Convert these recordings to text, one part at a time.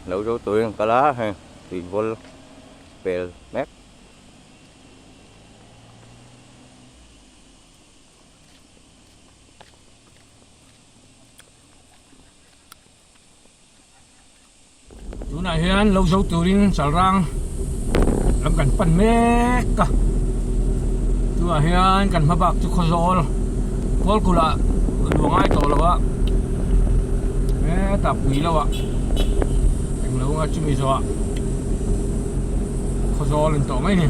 Lo zo turin an kal a hei tuivawl pel mek. Tunah hian lo zo turin Chalrang lam kan pan mek a, tunah hian kan hma bak chu Khawzawl Kawlkulh ah luah ngai tawh lo a, hetah pui lo ah englo anga chumi zawh ah Khawzawl an tawh mai a ni.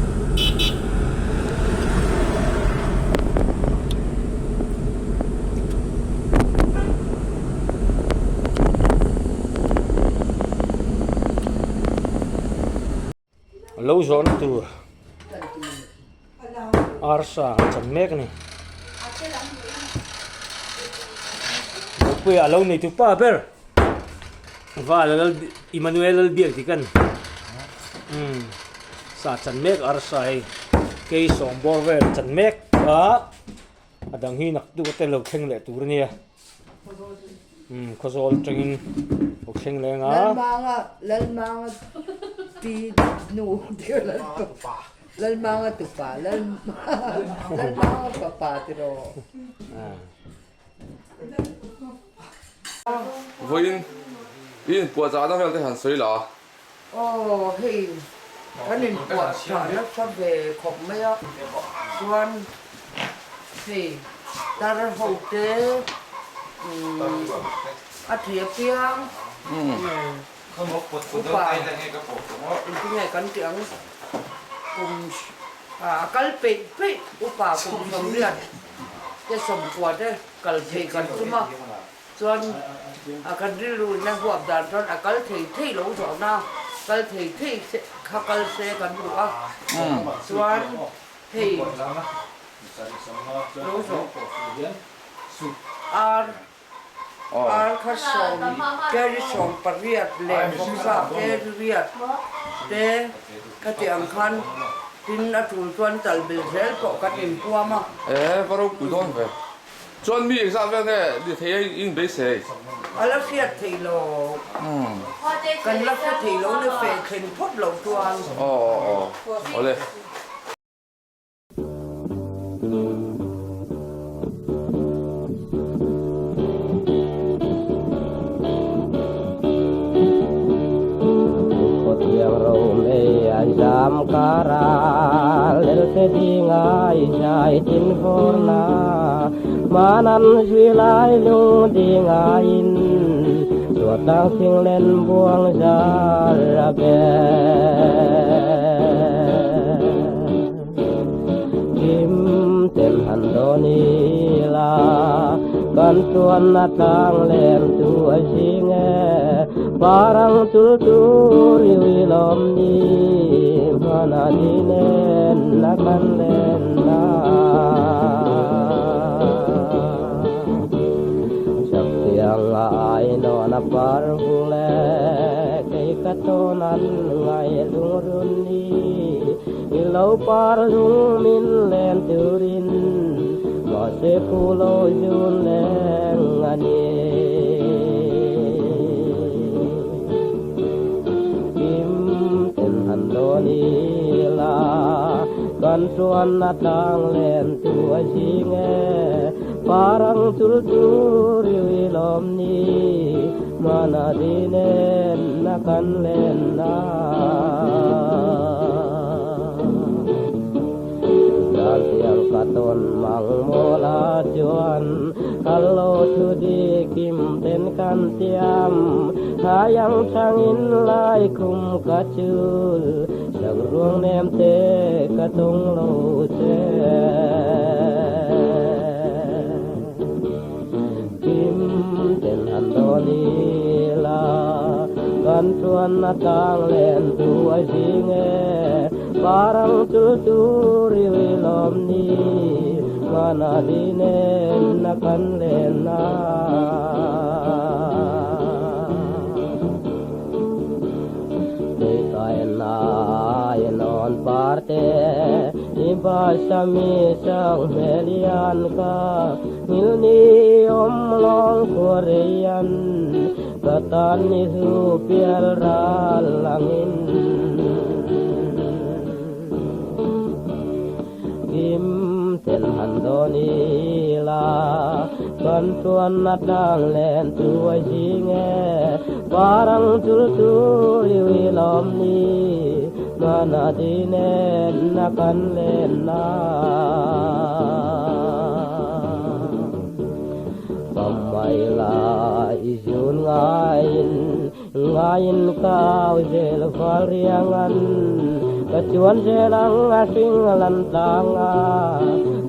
Lo zawhna tur arsa an chan mek a ni Puia lo nei tu pa ber Val Emmanuel Lalbiak tih kan sa chan mek arsa hei kei sawm bawr vel chan mek a. A dang hi naktuk ate lo thleng leh tur a nia. Umm Khawzawl atangin lo thleng leng a. Lalmanga Lalmanga pi nu tir Lalmanga tupa Lalmanga fapa tiraw. Vawiin i inpuahchahna vel te han sawi la a. Aw hei kan inpuahchah nasa ve khawp mai a, chuan hei tar ho te a thei apiang upa engtinge kan tih ang kum a kal peih peih upa kum sawmriat te sawmkua te kal thei kan tum a. Chuan a kan rilru in a huap dan chuan a kal thei thei lo zawhna kal thei thei kha kal se kan duh a, chuan hei lo zawh ar ar kha sawm carry 80 leh vawksa carry riat te khati ang khan tin a tul chuan chal bel zel pawh kan inpuam a. E va ropui dawn ve. Chuan mi engzah vel nge ni thei a in beisei? A la hriat thei lo. Kan la hre thei lo na feh thlen phawt loh chuan. Aw aw aw awle. Khawtiang ro mei an zam kar a, lelte ding ai zai tin vawr na, hmanan zui lai lung ding aiin, chuat tlang thing len buang zar a bel. Kim tem han dawn ila, kan chuanna tlang lem chu a zing e, parang chul tur i ui lawm ni, hmana ni nen a kan len na. Chaktiang a ai nawn a par vul e, kei ka tawn an ngai lungrun ni. I lo par lung min len turin mahse phu lo zun leng a ni. Kim ten han dawn ila kan chuan a tlang len tu a zing e, parang chul tur i ui lawm ni, mana dinen a kan len na. Dartiang ka tawn mang mawl a chuan Hello thu di kim ten kan tiam Hayang changin lai khum ka chul Sak ruang nem te ka tung lo che Kim ten han dawn ila kan chuan a tlang len tu a zing e Parang chul tur i ui lawm ni Mana di nen a kan len na. Ka tan ni hlu pial ral angin Kim ten han dawn ila Kan tuanna tlang len chu a zing e Parang chul chu liu i lawm ni Mana di nen na kan len na Pamai la i zun ngaiin Ngaiin ka au zel fal riangan Ka chuan zel ang a hring lan tlang a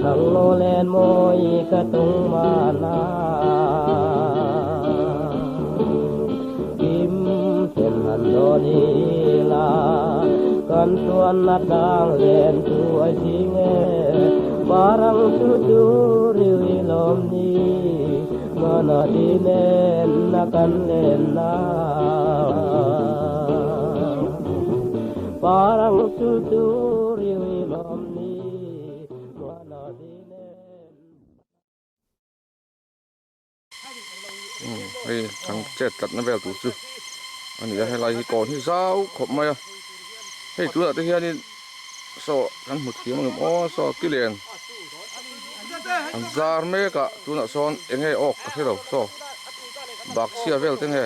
Nang lo len mawi ka tung mana Kim ten han dawn ila Kan chuan a tlang len chu a zing e Parang chu chu riu i lawm ni Mana di nen na kan len na Parang chu chu riu i lawm ni Mana di nen Hei kan chet tlatna vel tur chu a ni a helai hi kawn hi zau khawp mai a hei tunah te hianin saw kan hmu thiam ang em aw saw kilen an zar mek a tunah sawn eng nge awk ka hre lo saw bakchhia vel te nge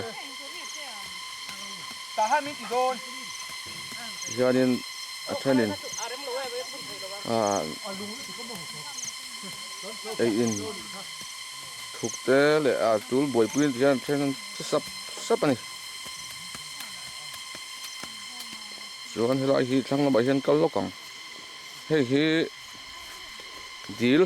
hianin a thenin ah ei in thuk te leh a tul buaipui an tih hian then an che sap sap a ni chuan helai hi thlang lamah hian kal lawk ang hei hi dil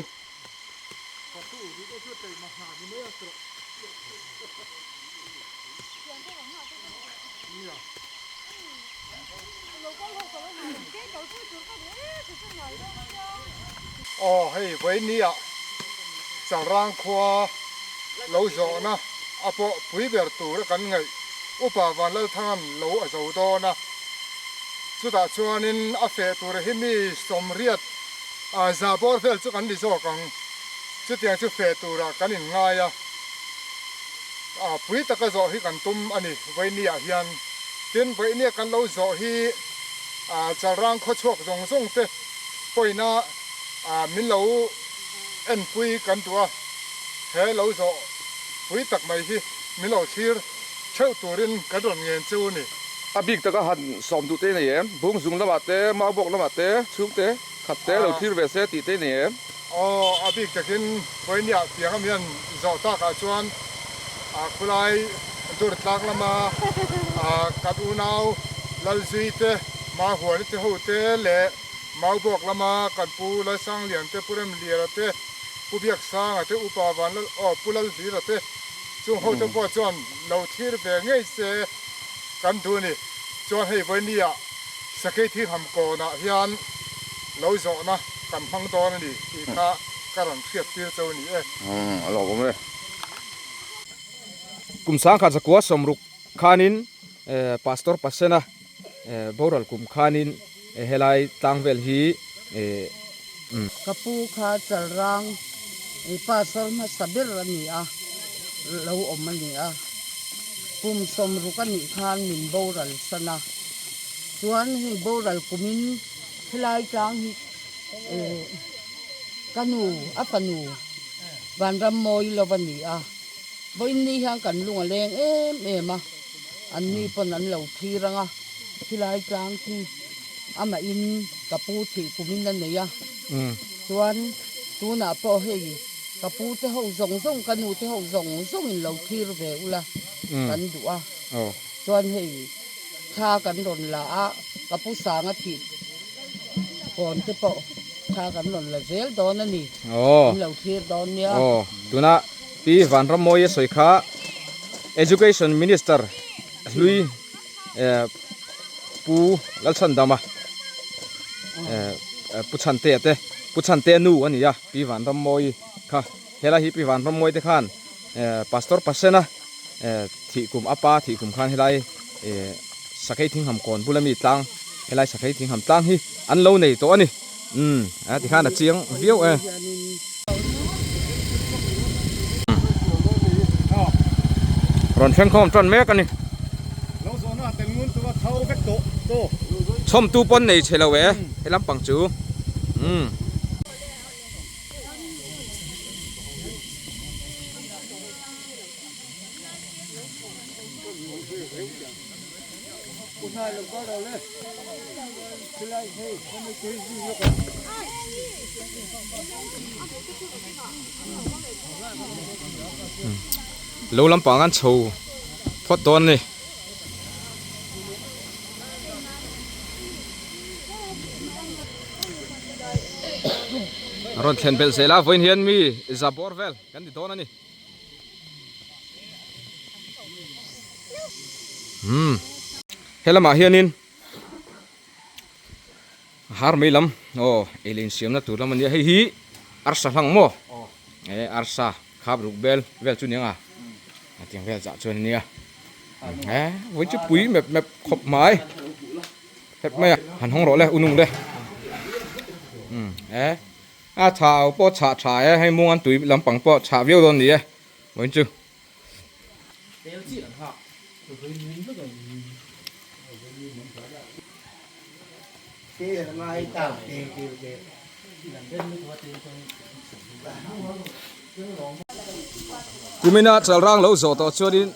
Aw hei vawinia Chalrang khua lo zawhna a pawh pui ber tur a kan ngaih Upa Vanlalthangan lo a zo dawn a, chutah chuanin a feh tur hi mi 80 za bawr vel chu kan ni zawk ang, chutiang chu feh turah kan inngai a. Pui taka zawh hi kan tum a ni vawinia hian. Tin, vawinia kan lo zawh hi Chalrang khawchhuak zawng zawng te pawina min lo enpui kan duh a, he lo zawh pui tak mai hi min lo thlir theuh turin kan rawn ngen che u ni. A bik taka han sawm duh te nei em? Bung zung lamah te, mau bawk lamah te, chhung te, khat te lo thlir ve se tih te nei em? Aw, a bik takin vawinia piang ami an zawh takah chuan khulai dur tlak lama kan unau Lalzui te, Mahuani te ho te leh Maubawk lama kan pu Lalsanglian te, Pu Remliara te, Pu Biaksanga te, Upa Vanlal aw Pu Lalhlira te chung ho te pawh chuan lo thlir ve ngei se kan duh a ni. Chuan hei vawinia Sakei Thingham kawnah hian lo zawhna kan hmang dawn a ni tih kha ka rawn hriat tir cho a ni e. Umm a lawm awm e. Kum sangkhat zakua 60 khanin Pastor Pasena boral kum khanin helai tlang vel hi umm. Ka pu kha Chalrang Pastor hmasa ber a ni a, lo awm a ni a. Kum 60 a nih khan min boral san a. Chuan hei boral kumin helai tlang hi ka nu a fanu Vanram mawi lo a ni a, vawiin ni hian kan lung a leng em em a, an ni pawn an lo thlir ang a, helai tlang khi amahin ka pu thih kumin a nei a, chuan tunah pawh hei ka pu te ho zawng zawng ka nu te ho zawng zawng in lo thlir ve ula kan duh a, chuan hei. Thla kan rawn la a, ka pu Sanga thih kawn te pawh thla kan rawn la zel dawn a ni, in lo thlir dawn nia. Aw, tuna Pi Vanrammawi a sawi kha Education Minister hlui Pu Lalchhandama Pu Chhantea te, Pu Chhantea nu a ni a, Pi Vanrammawi kha. Helai hi Pi Vanrammawi te khan Pastor Pasena Thih kum a pa thih kum khan helai Sakei Thingham kawn bula mi tlang helai Sakei Thingham tlang hi an lo nei tawh a ni. Umm a ti khan a chiang viau e. Rawn thleng khawm tan mek a ni. Chhawmtu pawn nei chhe lo e he lampang chu umm. Lo lampang an chho phawt dawn a ni. A rawn thlen belh zel a vawiin hian mi za bawr vel kan ni dawn a ni. Umm he lamah hianin har mai lam aw ei leh insiamna tur lam a nia hei hi arsa hlang maw e arsa khap ruk bel vel chu nia a tiang vel zah chuan a nia e vawi chu pui mep mep khawp mai hep mai a han hawng rawh le unung le umm e. A chhah pawh chhah tha e, hei mung an tui lampang pawh chhah viau dawn ni e, vawiin chu. Kumina chalrang lo zawh tawh chuanin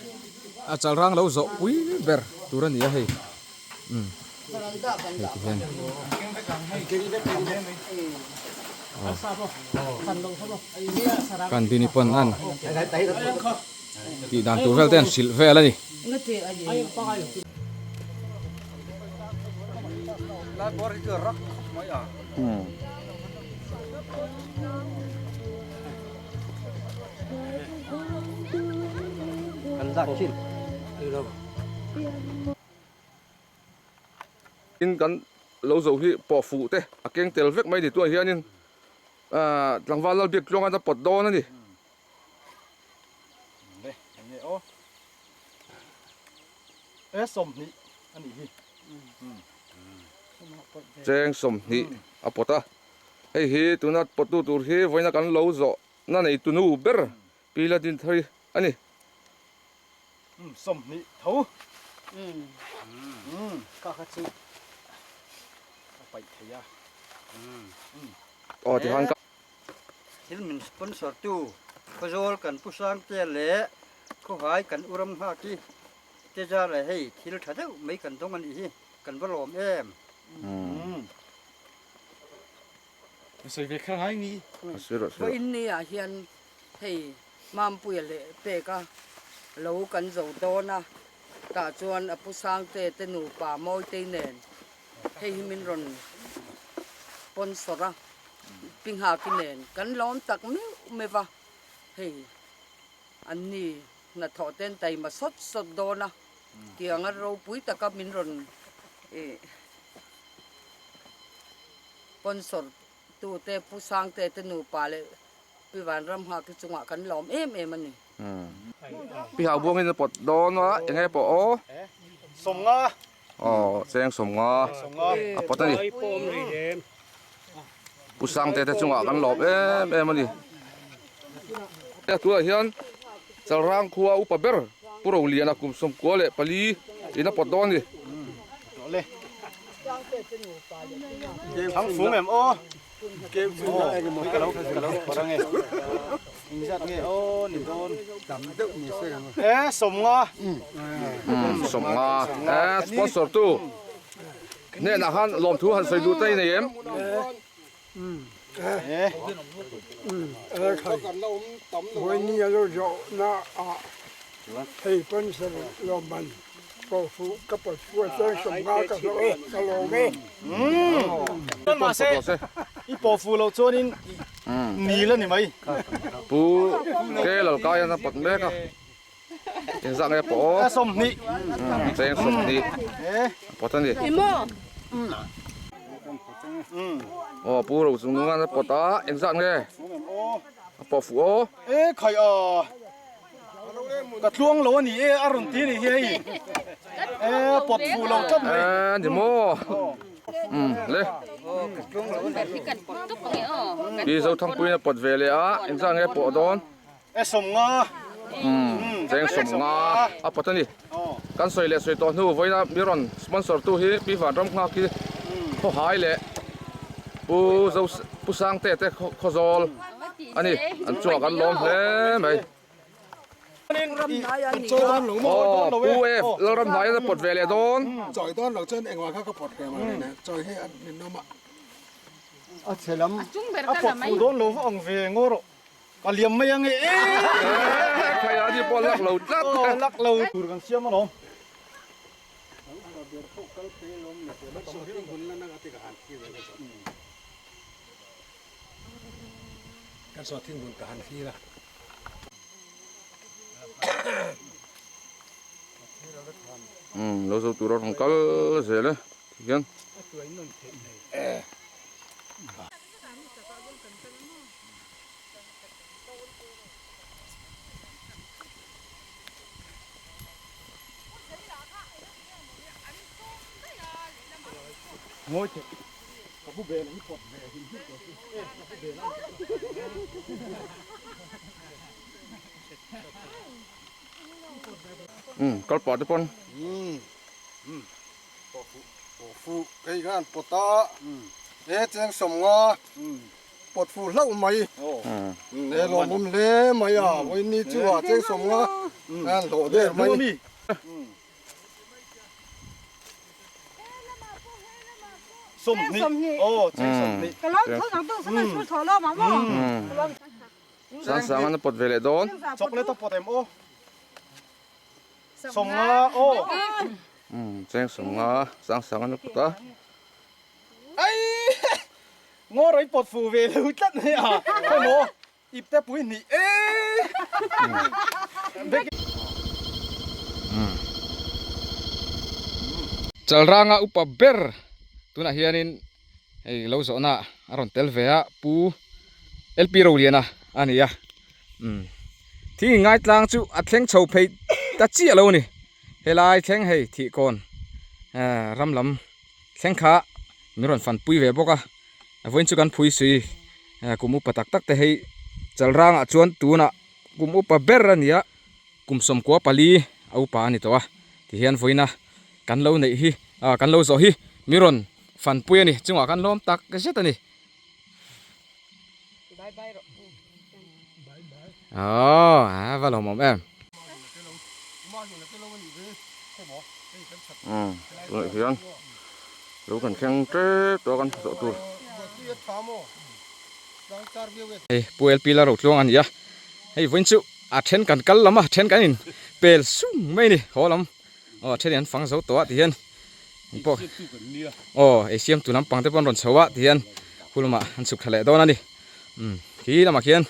a chalrang lo zawh pui ber tur a ni a hei. Hei ti hian kan dini pawn an tih dan tur vel te an hrilh vel a ni. Tin kan lo zo hi pawh fuh te a keng tel vek mai ni tunah hianin ahh tlangval lal biak tluang a pawt dawn a ni. Cheng 20 a pawt a, hei hi tuna pawttu tur hi vawiina kan lo zawh na neitu nu ber Pi Ladinthari a ni. 20 tho kha kha chu a paih thei a. Aw tihan ka. Thil min sponsor tu Khawzawl kan Pu Sangte leh Khawhai kan U Ramnghaki te zar leh hei thil tha deuh mai kan dawng a nih hi kan va lawm em. Vawiin ni ah hian Hei Mampuia leh peka lo kan zo dawn a, tah chuan a pu Sangte te nupa Mawitei nen hei hi min rawn sponsor a, Pi Nghaki nen kan lawm tak meuh meuh va, hei an ni hnathawh ten taima sawt sawt dawn a, tianga ropui taka min rawn ih sponsor tute Pu Sangte te nupa leh Pi Vanramnghak hi chungah kan lawm em em a ni. Pi Hau buangin a pawt dawn a, eng nge pawh aw? 50. Aw, cheng 50 a pawt a ni. Pu Sangte te chungah kan lawm em em a ni. Tunah hian Chalrang khua upa ber Pu Roliana kum 94 in a pawt dawn a ni. Thang fung em aw. 50 e sponsor tu hnenah khan lawmthu han sawi duh ta i nei em? Mahse i pawh fuh loh chuanin nil a ni mai. Pu Ke Lalkaian a pawt mek a, engzah nge pawh aw? 20. Cheng 20 a pawt a ni. Aw Pu Rochungnunga'n a pawt a, engzah nge a pawh fuh aw? E khai a. Ka tluang lo a ni e, a rawn ti a nih hi hei. E pawt fuh lo tlat mai. E ni maw? Umm le. Pi Zothangpuiin a pawt ve leh a, engzah nge pawh dawn? E 50. Umm. Cheng 50 a pawt a ni. Kan sawi leh sawi tawh hnu vawiina mi rawn sponsor tu hi Pi Vanram Nghak hi Khawhai leh Pu Zo Pu Sangte te Khawzawl a ni. An chungah kan lawm hle mai. Aw Pu F Lalramhnaian a pawt ve leh dawn. A chhe lam a pawt fuh dawn lo vak ang ve ngaw rawh. Ka liam mai ange e. Khai a ni pawh lak lo tlat. Aw lak lo tur kan siam alawm. Kan saw thinghmun ka han thlir a. Umm lo zo tur a rawn kal zel e tihian. Umm kal pah te pawn. Kei khan pawt a e cheng 50 pawt fuh hlauh mai he lawmawm hle mai a vawiin chu a cheng 50 an hlawh der mai a ni. Sang sang an pawt ve leh dawn. Chocolate a pawt em aw. 50 aw. Cheng 50 sang sang an pawt a. Ai ngaw rei pawt fu ve lo tlat mai a khawimaw ip te pui hnih e. Chalranga upa ber tunah hianin hei lo zawhna a rawn tel ve a Pu LP Roliana a ni a thing ingaitlang chu a thleng chho phei ta chiah lo a ni helai thleng hei thihkawn ram lam. Thleng kha min rawn fan pui ve bawk a, vawiin chu kan phui sui kum upa tak tak te hei Chalrangah chuan tunah kum upa ber a ni a, kum 14 a upa a ni tawh a, tihian vawiina kan lo neih hi ah kan lo zawh hi min rawn fan pui a ni, chungah kan lawm tak zet a ni. Aww a va lawmawm em. Umm tunah hian lo kan thleng tep tawh a kan zawh tur. Hei Pu LP la rotluang a ni a, hei vawiin chu a then kan kal lam a, a then kan in pel sung mai a ni haw lam aw a then in an fang zo tawh a ti hian pawh aw ei siam tu lampang te pawh an rawn chho a ti hian khu lamah an chhuk thla leh dawn a ni umm khi lamah khian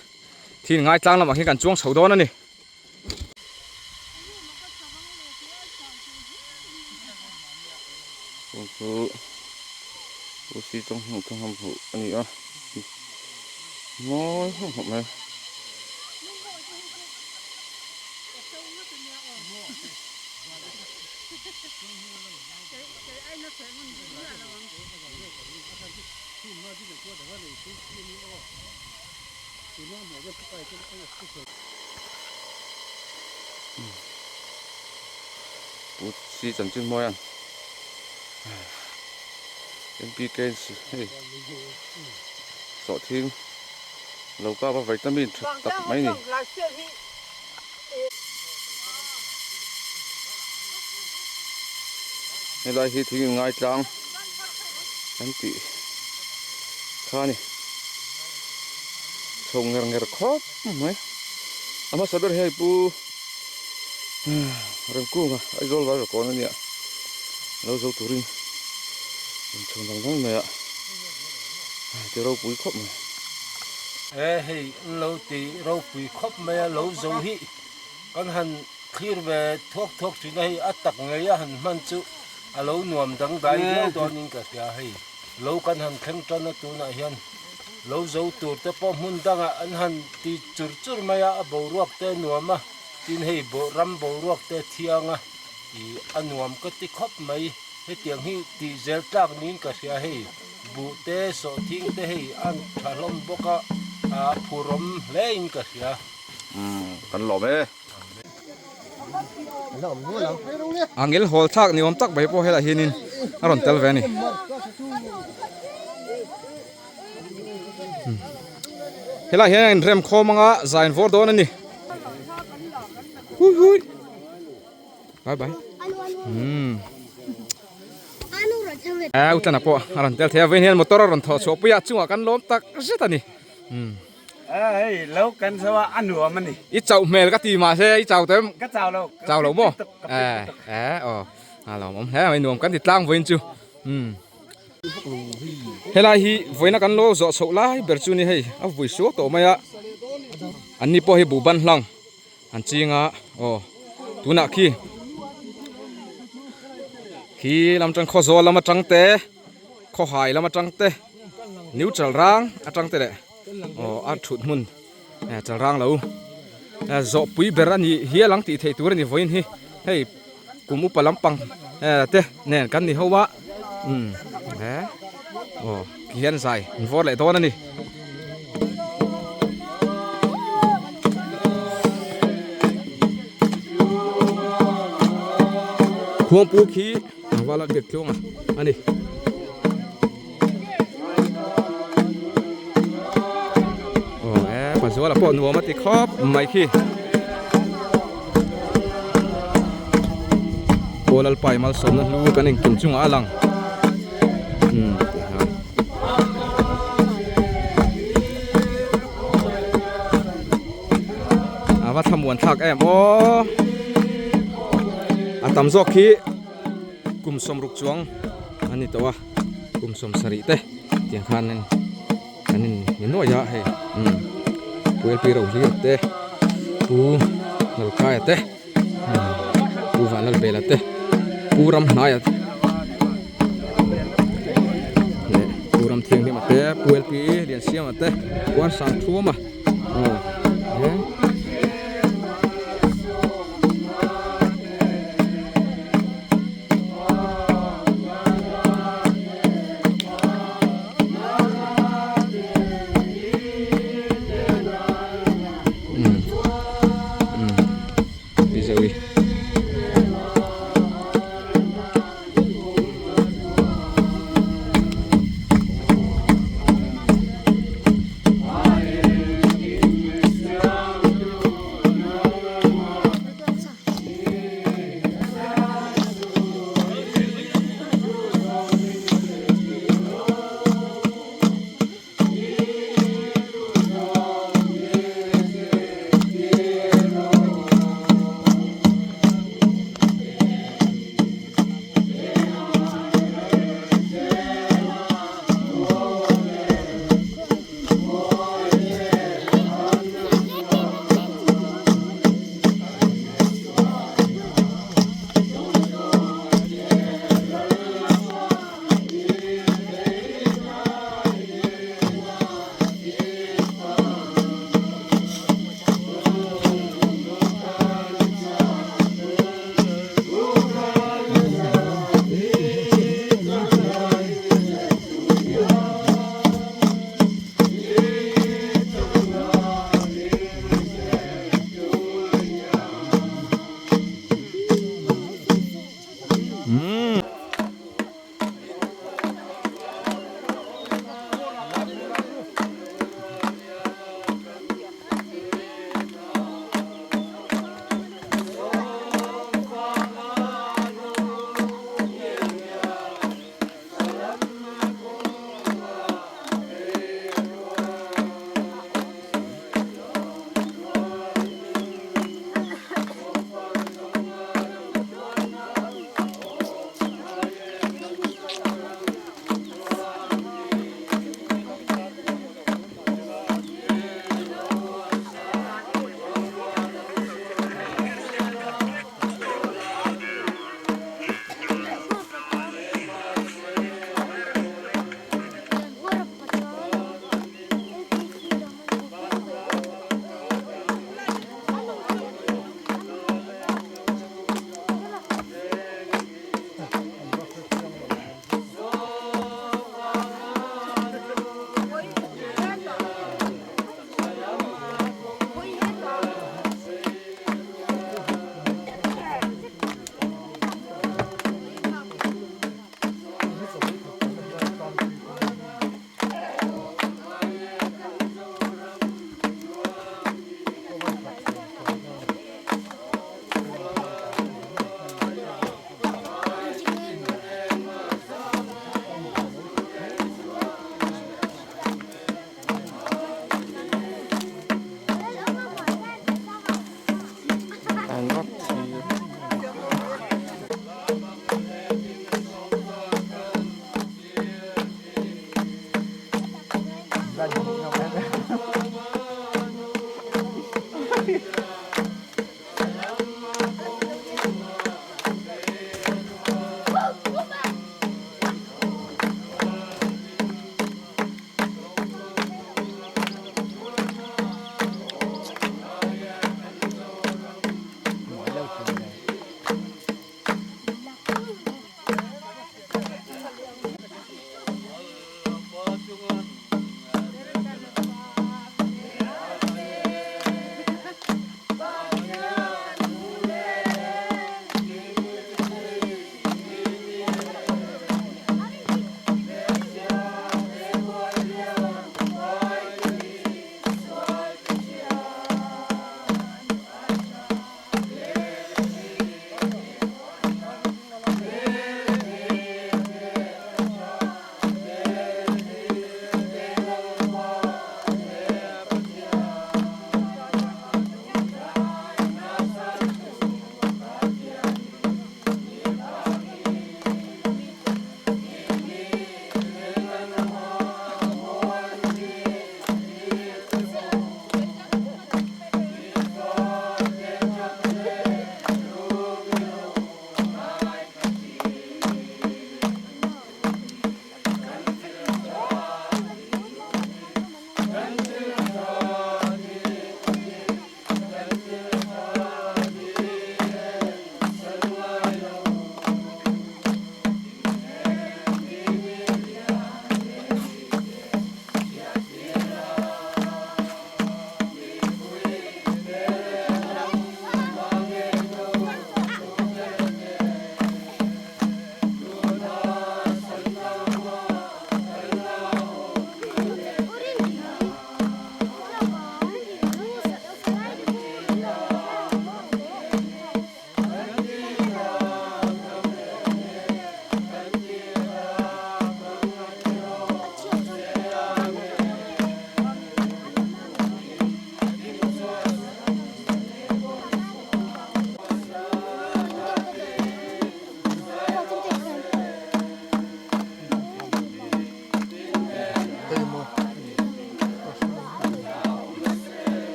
thil ngaitlang lamah khian kan chuang chho dawn a ni. Chu chu Usi chawhnu thahnem hmuh a ni a mawi hlawm hlawm mai. Pu si chanchin mawi a MPK hei sawhthing lo kap a vitamin tha tak mai a ni. Helai hi thing in ngaitlang an tih kha a ni. Chho nger nger khawp mai. A hmasa ber hi hei pu Remkunga Aizawl vai vakawn a nia. Lo zo turin in chho dang dang mai a. Ti ropui khawp mai. He hei an lo ti ropui khawp mai a, lo zo hi kan han thlir ve thuak thuak thin a, hei a tak ngei a han hman chu a lo nuam dangdai viau dawnin ka hria hei. Lo kan han thleng tan a tunah hian lo zo tur te pawh hmun dangah an han ti chur chur mai a, a boruak te a nuam a, tin hei ram boruak te a thiang a, ih a nuam ka ti khawp mai. Hetiang hi tih zel tlak niin ka hria hei buh te sawhthing te hei an tha hlawm bawk a, a phurawm hle in ka hria. Umm kan lawm e. Angel hawl thlak ni awm tak mai pawh helaiah hianin a rawn tel ve a ni. Helaiah hian a inrem khawm anga zai an vawr dawn a ni. Hui hui. Bye bye. Umm. A utlana pawh a rawn tel thei a vawiin hian motor a rawn thawh chhuah pui a chungah kan lawm tak zet a ni. Umm. Hei lo kan zo a a nuam a ni. I chauh hmel ka ti mahse i chau tem. Ka chau lo. Chau lo maw? Eh eh aw a lawmawm hle mai nuam kan ti tlang vawiin chu. Umm. Helai hi vawiina kan lo zawh chhoh lai ber chu ni hei a vui suau tawh mai a. An ni pawh hi buhban hlang. An ching a aw tunah khi khi lam atang khawzawl lam atang te khawhai lam atang te neutral rang atang te leh aw a thut hmun eh chal rang lo eh zawhpui ber a nih hial ang tih theih tur a ni vawiin hi hei kum upa lampang eh te nen kan ni ho a umm eh aw ti hian zai an vawr leh dawn a ni. Khuangpu khi tlangval a biak tluang a ni. Aw e Pazuala pawh nuam a ti khawp mai khi. Aw Lalpa i malsawmna hlu kan engkim chungah a lang. Umm a va thlamuan thlak em aw a tam zawk hi kum sawmruk chuang a ni tawh a kum sawmsarih te tiang khan an in ni nuaih a hei umm pu L P Rohlir te pu Lalkaia te pu Vanlalbela te pu Ramhnaia leh pu Ramthianghlima te pu L P Liansiama te pu Arsangthuama aw he.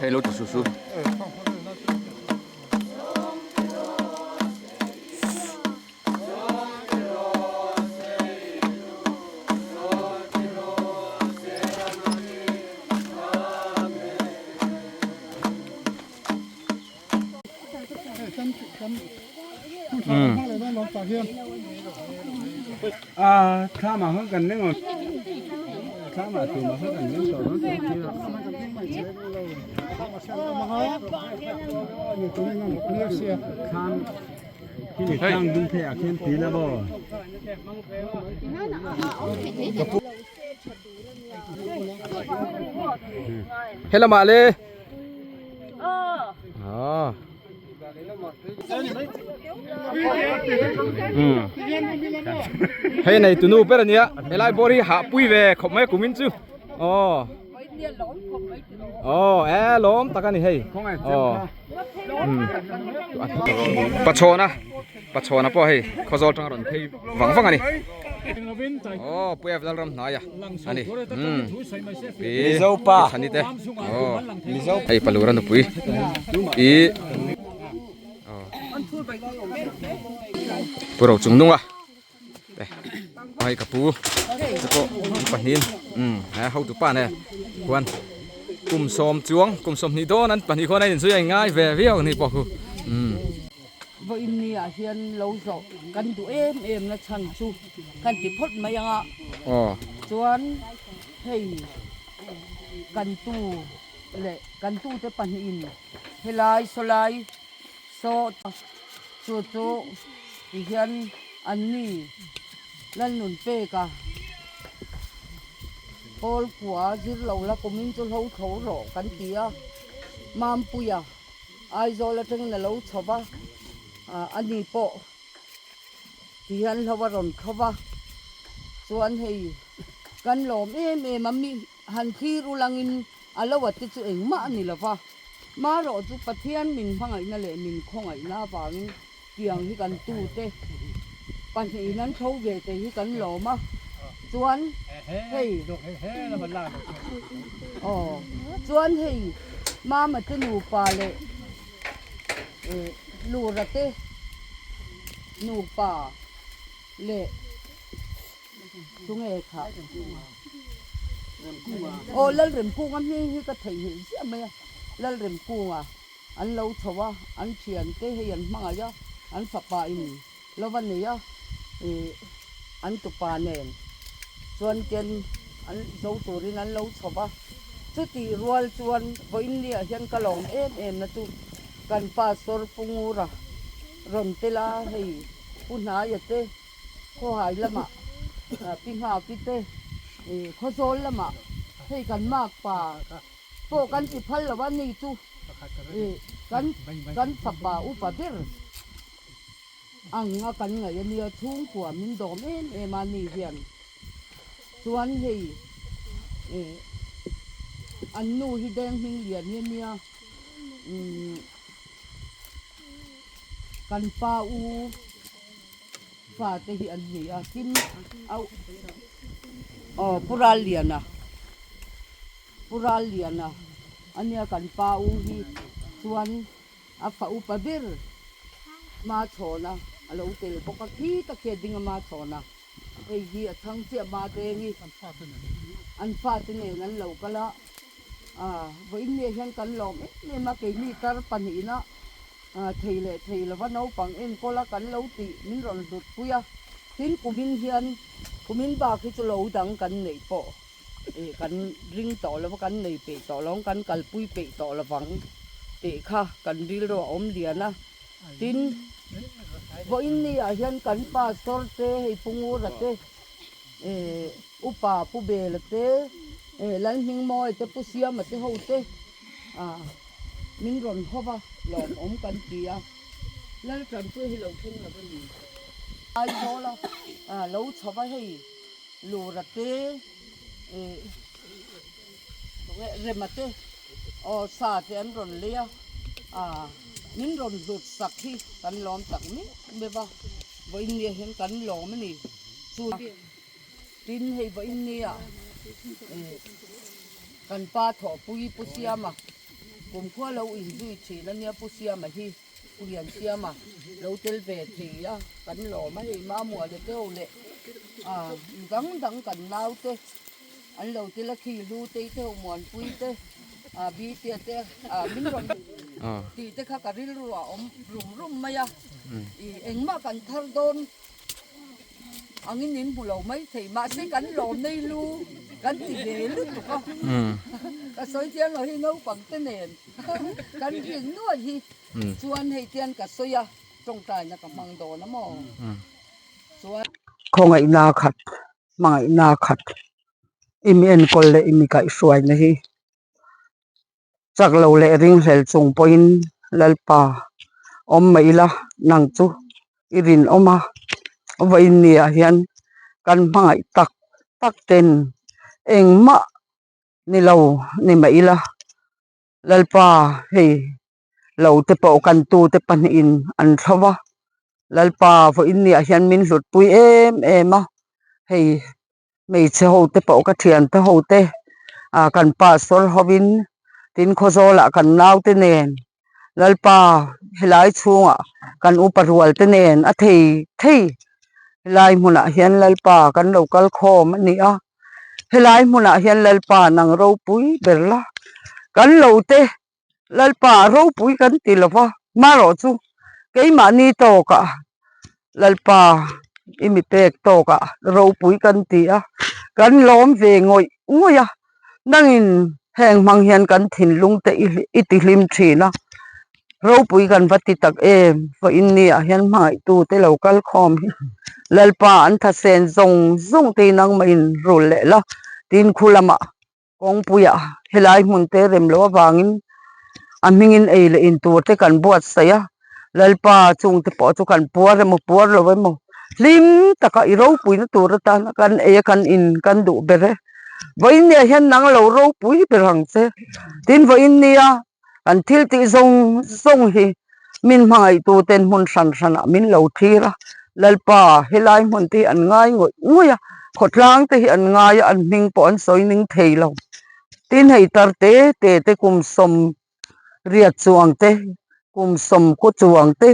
Hei lo ti su su. Helamah le ah hei nei tunu ber ania helai bawr hi hah pui ve khawp mai kumin chu aw aw e lawm tak ani hei aw pachhawna pachhawna pawh hei khawzawl tang a rawn phei vang vang ani aw puia lalram hnaia ani umm pi Mizopa chhani te aw hei palura nupui i pu ro chung nunga te hei ka pu te pawh an pahnihin umm he hotu pa nen khuan kum sawm chuang kum sawmhnih dawn an pahnih khuan a inzui a inngai ve viau ang ni pawh khu umm. Vawiin ni ah hian lo zawh kan duh em em na chhan chu kan ti phawt mai ang a chuan hei kan tu leh kan tu te pahnihin helai sawlai saw chu chu ti hian an ni Lalnun peka pawl kua zir lo la kumin chu hlo tho rawh kan ti a Mampuia. Aizawl atangin a lo chho va, a ni pawh ti hian hlo a rawn tho va, chuan hei kan lawm em em a, mi han thlir u langin a lo a te chu engmah a ni lo va, marawh chu Pathian min hmangaihna leh min khawngaihna avangin tiang hi kan tute pahnihin an tho ve te hi kan lawm a, chuan hei aw chuan hei mama te nupa leh eh lura te nupa leh tunge kha aw Lalremkunga hming hi ka theihnghilh ziah mai a Lalremkunga. An lo chho a, an thiante hei an hmangaih a, an fapa in lo va nei a, ih an tupa nen chuan ten an zo turin an lo chho va. Chutih rual chuan vawiin ni ah hian ka lawm em em na chu kan pastor Pu Ngura rawn tel a, hei Pu Hnaia te Khawhai lamah Pi Nghaki te ih Khawzawl lamah hei kan makpa pawh kan ti phal lo a ni chu ih kan kan fapa upa ber ang a kan ngaih a nia chhungkua min dawm em em a ni hian chuan hei ih an nu hi deng hming lian hi a nia umm kan pa u fate hi an ni a tin a aw pu Ralliana. Pu Ralliana a nia kan pa u hi chuan a fa upa ber Machhawna a lo tel bawk a, khi tak hi a ding a Machhawna hei hi a chhang chiah Madengi an fate nen an lo kal a, ah vawiin ni ah hian kan lawm em em a keini tar pahnihna thei leh thei lova naupang enkawl a kan lo tih min rawn hlut pui a, tin kumin hian kumin bak hi chu lo dang kan neih pawh. Ih kan ring tawh lo va, kan nei peih tawh lo ang, kan kalpui peih tawh lo vang tih kha kan rilru a awm lian a. Tin, vawiin ni ah hian kan pastor te, hei Pu Ngura te, ih Upa Pu Bela te, ih Lalhmingmawia te, Pu Siama te ho te ah min rawn haw va, lawmawm kan ti a. Laltanpuia hi lo thleng lo va ni. Aizawl a lo chho va hei. Lura te ih Rema te aw sa te an rawn lei a ah min rawn hlut sak hi kan lawm tak meuh meuh a vawiin ni ah hian kan lawm a ni chu tin hei vawiin ni ah ih. Kan pa thawhpui Pu Siama kumkhua lo inzui thin a nia Pu Siama hi Pu Liansiama lo tel ve thei a kan lawm a hei Mamuale te ho leh ah dang dang kan naute an lo tel a khi Hlutei te ho Muanpui te ah Bitea te ah min rawn tih te kha ka rilru a awm rum rum mai a ih engmah kan thar dawn. Angin in hmu lo mai thei mahse kan lawm nei lu kan ti ve lutuk a ka sawi chiang lo hi naupang te nen kan rin nuai hi chuan hei tian ka sawi a tawngtaina ka hmang dawn a maw chuan. Khawngaihna khat hmangaihna khat i mi enkawl leh i mi kaihhruaina hi Chak lo leh ringhlel chung pawhin Lalpa awm mai ila nang chu i rinawm a, vawiin niah hian kan hmangaih tak tak ten engmah ni lo ni mai ila Lalpa hei lo te pawh kan tute pahnihin an thlo va, Lalpa vawiin niah hian min hlutpui em em a, hei. Hmeichhe ho te pawh ka thiante ho te ah kan pastor hovin tin Khawzawlah kan naute nen Lalpa helai chhungah kan upa rual te nen a thei thei helai hmunah hian Lalpa kan lo kal khawm a ni a helai hmunah hian Lalpa nang ropui ber la kan lo te Lalpa ropui kan ti lo va marawh chu keimahni tawkah Lalpa i mi pek tawkah ropui kan ti a, kan lawm ve ngawih ngawih a, nangin heng hmang hian kan thinlung te i ti hlim thin a, ropui kan va ti tak em vawiin niah hian hmangaihtu te lo kal khawm hi Lalpa an thasen zawng zawng te hi nangmah in rul leh la tin khu lamah Kawngpuiah helai hmun te rem loh avangin a hmingin ei leh in tur te kan buatsaih a, Lalpa chungte pawh chu kan puar emaw puar lo emaw hlim taka i ropuina tur atana kan ei a kan in kan duh ber e. Vawiin nia hian nang lo ropui ber ang che. Tin vawiin nia kan thil tih zawng zawng hi min hmangaihtu ten hmun hran hranah min lo thlir a, Lalpa helai hmun te hi an ngai ngawih ngawih a, khawtlang te hi an ngai a, an hming pawh an sawi ning thei lo. Tin hei tar te te te kum sawm riat chuang te, kum sawm kaw chuang te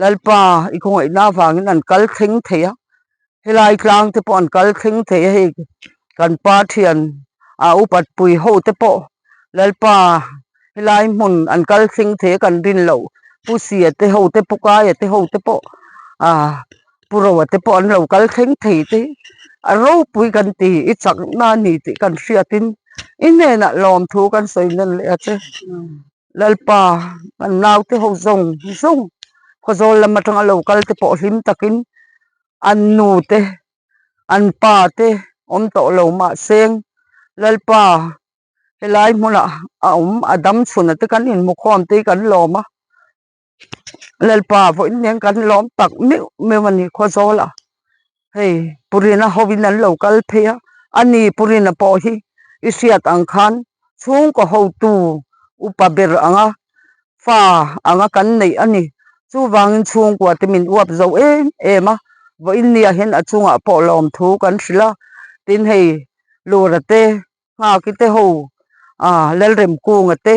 Lalpa i khawngaihna avangin an kal thleng thei a, helai tlang te pawh an kal thleng thei a hei kan pa thian ah upat pui ho te pawh Lalpa helai hmun an kal thleng thei a kan rin loh Pu Sia te ho te Pu Kaia te ho te pawh ah Pu Roa te pawh an lo kal thleng thei te a ropui kan ti i chakna a ni tih kan hriatin i hnenah lawmthu kan sawi nawn leh a che. Lalpa kan naute ho zawng zawng Khawzawl lam atanga lo kal te pawh hlim takin an nu te an pa te awm tawh lo mahse Lalpa helai hmunah a awm a dam chhun a te kan inhmukhawm te hi kan lawm a Lalpa vawiin nen kan lawm tak meuh meuh a ni Khawzawl ah hei Purina hovin an lo kal phei a ani Purina pawh hi i hriat ang khan chhungkaw hotu upa ber anga fa anga kan neih a ni chuvangin chhungkua te min uap zo em em a vawiin nia hian a chungah pawh lawmthu kan hrilh a tin hei Lura te Nghaki te ho ah Lalremkunga te.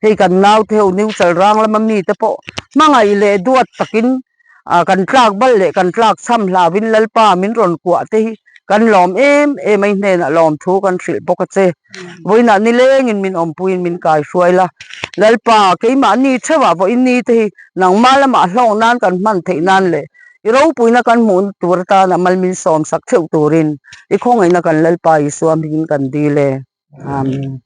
Hei kan naute ho Newchal rang lama mite pawh hmangaih leh duat takin kan tlak bal leh kan tlak chham hlauhin Lalpa min rawn kuah te hi kan lawm em em a, i hnenah lawm thu kan hrilh bawk a che. Vawiinah nilengin min awmpuiin min kaihruai la, Lalpa keimahni theuhah vawiin ni te hi nangmah lamah hlawk nan kan hman theih nan leh i ropuina kan hmuhna tur atana mal min sawmsak theuh turin i khawngaihna kan Lalpa Isua hmingin kan dil e. Amen.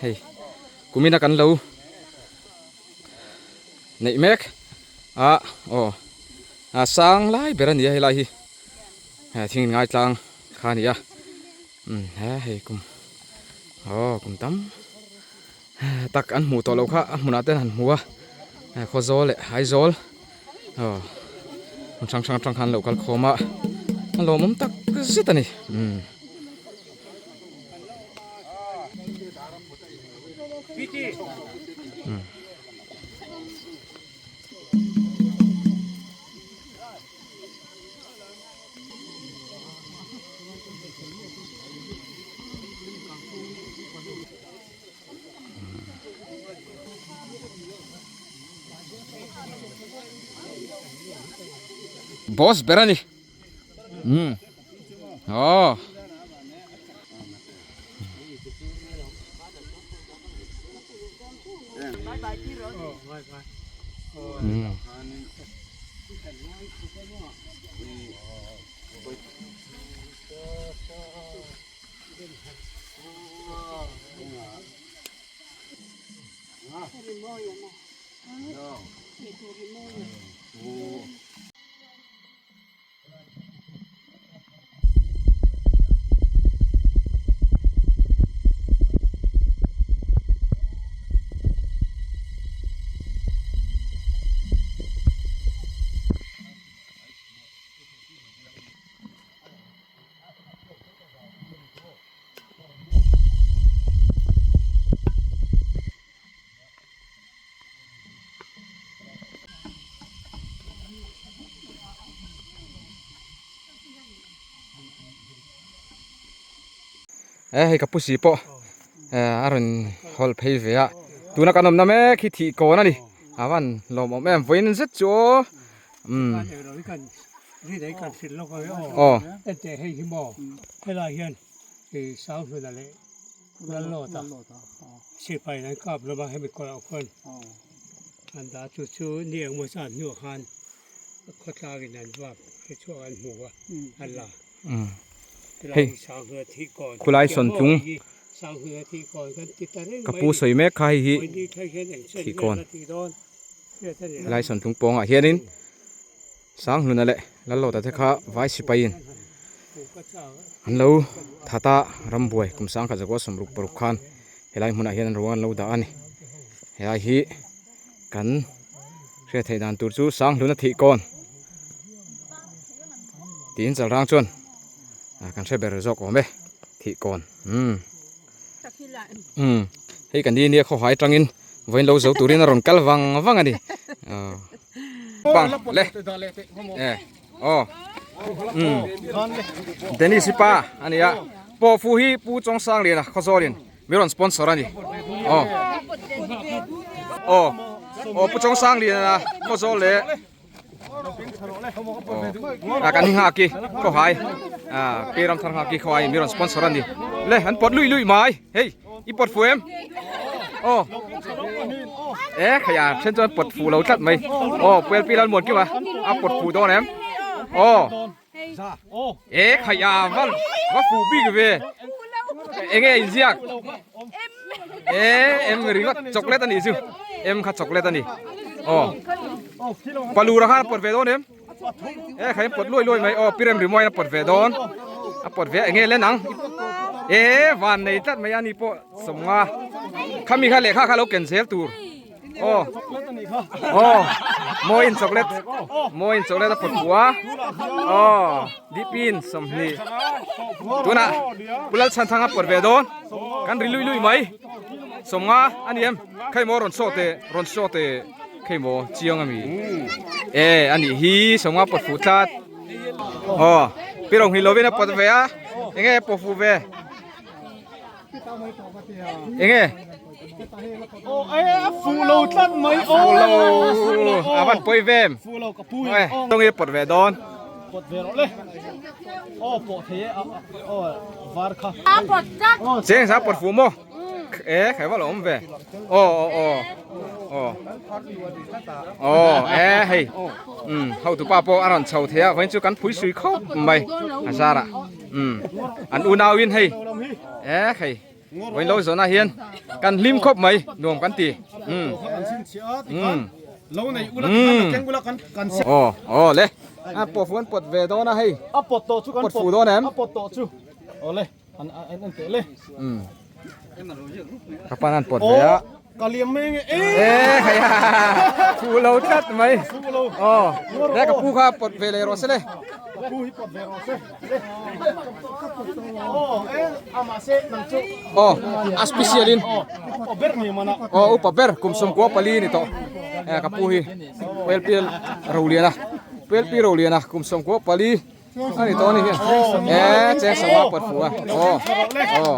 Hei kumina kan lo neih mek a aw a sang lai ber a ni a helai hi thing in ngai tlang kha a ni a he hei kum aw kum tam tak an hmuh tawh loh kha a hmunah ten han hmu a Khawzawl leh Aizawl aw hmun hrang hrang atang khan an lo kal khawm a a lawmawm tak zet a ni umm. Boss ber a ni umm aw. E hei ka pu si pawh a rawn hawl phei ve a tuna kan awmna mek hi thih kawn a ni a van lawmawm em vawiin zet chu aw umm aw. Lalawta sipai an kap lova hemi kawrah khuan an dah chu chu ni engmaw zat hnuah khan khawtlangin an vap te chhuak an hmu a an la Hei khulai sawntlung ka pu sawi mek kha hei hi thih kawn helai sawntlung pawngah hianin Sanghluna leh Lalawta te kha vai sipaiin an lo that a, rambuai kum sangkhat zakua sawmruk paruk khan helai hmunah hian an ruang an lo dah a ni. Helai hi kan hriat theih dan tur chu Sanghluna thih kawn tiin Chalrang chuan kan hre ber zawk awm e, thih kawn umm umm hei kan ni nia khawhai atangin vawiin lo zo turin a rawn kal vang vang a ni. Bang le e aw um Dennis hi pa ania pawh fu hi pu chawng sang lian a khawzawl in mi rawn sponsor ani aw aw aw pu chawng sang lian a khawzawl leh aw a kan hi nghak hi khawhai a pi ram thar nghak hi khawhai mi rawn sponsor ani le an pawt lui lui mai hei i pawt fu em aw e khaia then chuan pawt fu lo tlat mai aw puel pi lal muan kim a a pawt fu dawn em aw e khaia va va fu bik ve enge in ziak e em ringawt chocolate ani chu em kha chocolate ani aw palura khan a pawt ve dawn em e khain pawt luai luai mai aw pirem rimawi a pawt ve dawn a pawt ve enge len ang e van nei tlat mai ani pawh sawmnga khami kha lehkha kha lo ken zel tur aw aw mawiin chocolate mawiin chocolate a pawt pua aw dipin sawmhnih tunah Pu Lalchhanthanga pawt ve dawn kan ri lui lui mai sawmnga ani em khei maw rawn saw teh rawn saw teh. Khei maw chiang ami e anih hi sawmnga pawt fuh tlat aw pi rawng hnih lovin a pawt ve a enge a pawt fuh ve enge fuh lo tlat mai fuh lo a van pawi ve em fuh lo ka pu e tawng i pawt ve dawn pawt ve rawh le aw pawh thei e aw var kha cheng sa pawt fuh maw e khai va lo awm ve aw aw aw aw aw e hei um hotu pa pawh a rawn chho thei a vawiin chu kan phui sui khawp mai a zarah um an unau in hei e hei vawiin lo zawnah hian kan hlim khawp mai nuam kan ti um um aw aw le a pawt fu an pawt ve dawn a hei a pawt tawh chu kan pawt fu dawn em a pawt tawh chu aw le An an an teh le. Um. Ka pan an pawt ve a. Ka liam mai nge. E hei ha. Fu lo tlat mai. Fu lo. Oh. Le ka pu kha pawt ve le rawh se le. Aw a special in aw upa ber kum 14 ni tawh eh ka pu hi Puelpi Roliana Puelpi Roliana kum 14 a ni tawh a ni hian eh cheng sawma pawt fu a aw aw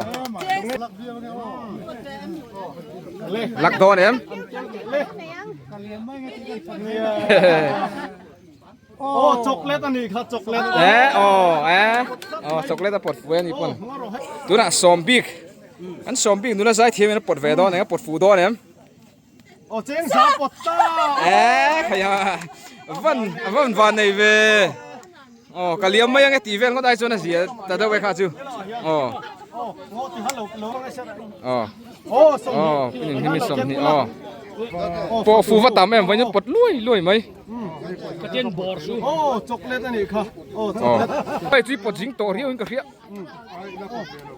lak dawn em Aw chocolate a nih kha chocolate. Eh aw eh aw chocolate a pawt fu e ni pawn. Tunah sawm bik an sawm bik nula zai thiam in a pawt ve dawn eng a pawt fu dawn em. Aw cheng za pawt ta. Eh khaya van van van nei ve. Aw ka liam mai ange tih vel ngawt ai chuan a zia ta deuh e kha chu. Aw. Aw. Aw pinin hi mi sawmhnih aw. Pawh fu va tam em vawiin pawt luai luai mai. Pathian bawr su. Aw chocolate a nih kha. Aw chocolate. Hei chu i pawt zing tawh riau in ka hria.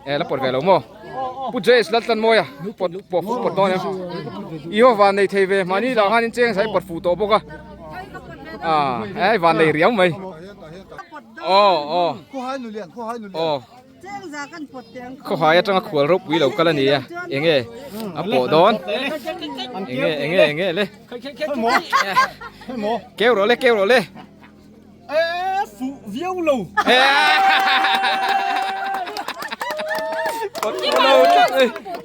Eh la pawt ve lo maw. Pu James Laltlanmawia pawt pawh fu pawt dawn em. I ho van nei thei ve mahni lah khan in cheng sai pawt fu tawh bawk a. Ah eh van nei riau mai. Aw aw. Aw. Khawhai atanga khual ropui lo kal a ni a enge a pawh dawn enge enge enge le keu rawh le keu rawh le fuh viau lo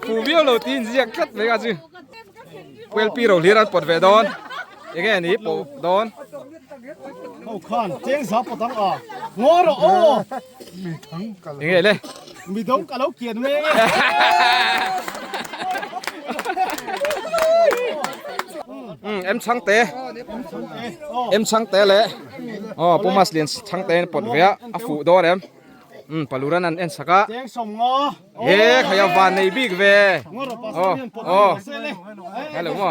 fuh viau lo tiin ziak tlat mai kha chu Puelpi ro hlir an pawt ve dawn enge ni pawh dawn ho khan cheng za pawt ang a ngaw rawh aw Enge le? Midang ka lo kian mai ange. Em chhangte. Em chhangte le. Oh, Pu Mas Lian chhangte in pawt ve a, a fuh dawn em. Um, paluran an en sak a. He khaya van nei bik ve. Oh, oh. Hello mo.